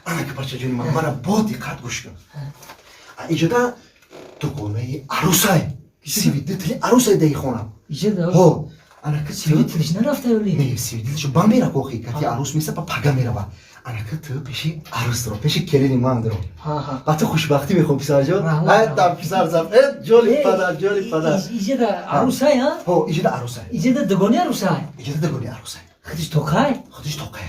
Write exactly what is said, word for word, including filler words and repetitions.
Ana ke pacha juni ma, mana boti khat gushka. A ijada to ko nai arusai. Sibi de thli arusai dei khona. Ijada. Ho, ana ke sibi thli na rafta yoli. Ne, sibi de chu bambi ra ko khi kati arus misa pa phaga mera ba. Ana ke to pesi arus ro, pesi kele ni mang dro. Ha ha. Pacha khush bakti be khom sar jo. Ai ta pisar sar. Eh, joli pada, joli pada. Ijada arusai ha? Ho, ijada arusai. Ijada dogoni arusai. Ijada dogoni arusai. Khadis tokhai? Khadis tokhai.